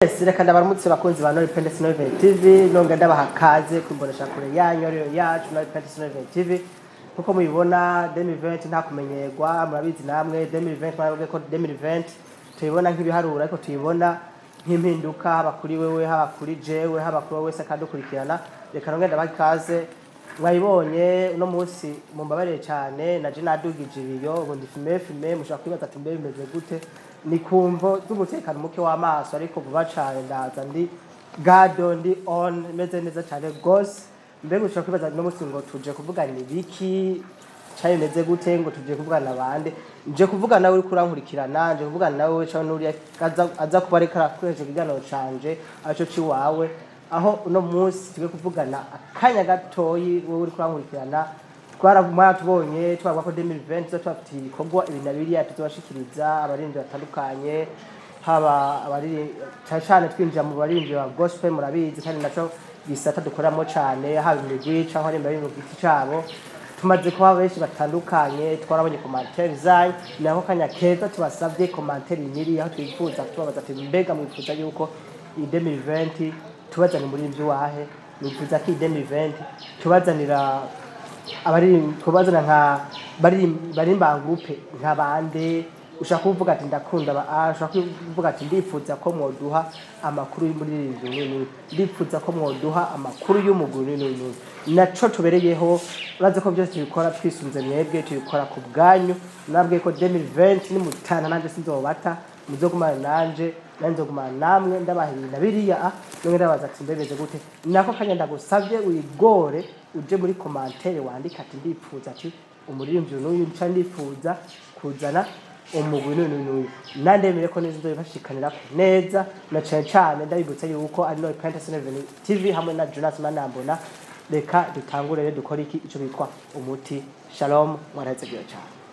Yes, reka ndabaramutse bakunzi ba Nori Pendes Noven TV, nonga ndabaha kaze kwimbonesha kure yanyu ariyo yacu Nori Pendes Noven TV. Nkuko mubibona, 2020 nta kumenyerwa, murabizi namwe. 2020 mwabwiye ko 2020 tuyibona nk'ibiharuro, ariko tuyibona nk'impinduka, haba kuri wewe, haba kuri jewe, haba kuri wowe wese akadukurikirana. Reka nonge ndabaha ikaze. Mwayibonye uno munsi, mumbabarire cyane, naje nadugije ibiyo, ubu ndi fumé fumé. Mushobora kwibaza ati: "Mbe bimeze gute?" Ni kumvo z'umutekano muke w'amaso, ariko vuba cyane ndaza ndi gado, ndi on, meze neza cyane gose. Mbega ushobora kwibaza uno munsi ngo tuje kuvugana ibiki, cyari bimeze gute, ngo tuje kuvugana bande? Nje kuvugana nawe uriko urankurikirana, nje kuvugana nawe cyangwa n'uriya aza kuba ariko arakoresha ikiganiro canje arico ciwawe, aho uno munsi tugiye kuvugana akanya gatoyi. Wowe uriko urankurikirana, mwaratubonye twavuga ko 2020 tuza tubafitiye ibikorwa ibi na biriya, tuzobashikiriza abaririmbyi batandukanye, haba abariri cyane cyane twinjira mu baririmbyi ba gospel, murabizi, kandi naco gisata dukoramo cyane, haba imigwi cyangwa abaririmbyi mu giti cabo. Tumaze kuba benshi batandukanye, twarabonye commentaires zanyu. Ni ako kanya keza tubasabye commentaire nyiri aho twifuza tubabaza ati: "Mbega mwifuza yuko iyi 2020 tubazanira umuririmbyi wahe? Mwifuza ko iyi 2020 tubazanira abari tubazana nka barimba groupe nka bande?" Ushaka kuvuga ati: "Ndakunda aba A." Ushaka kuvuga ati: "Ndifuza ko mwoduha amakuru y'umuririmbyi n'uyu, ndifuza ko mwoduha amakuru y'umugwi n'uyu n'uyu." Naco tubereyeho. Urazi ko byose tubikora twisunze mwebwe, tubikora ku bwanyu. Nabwiye ko 2020 nimutana nanje sinzobata, muzogumana nanje, nanje nzogumana namwe, ndabaha ibi na biriya. None ndabaza ati: "Mbemeze gute?" Nako kanya ndagusabye wigore uje muri commentaire, wandika ati: "Ndipfuza ati umuririmbyi n'uyu, nca ndifuza kuzana umugwi n'uyu n'uyu n'uyu." Nandemere ko neza nzobibashikanirako neza, na cane cane ndabibutsa yuko ari Nori Penta TV hamwe na Jonas Manambona. Reka dutangure rero, dukore iki ico bitwa umuti. Shalom, mwarahezegiwe cane.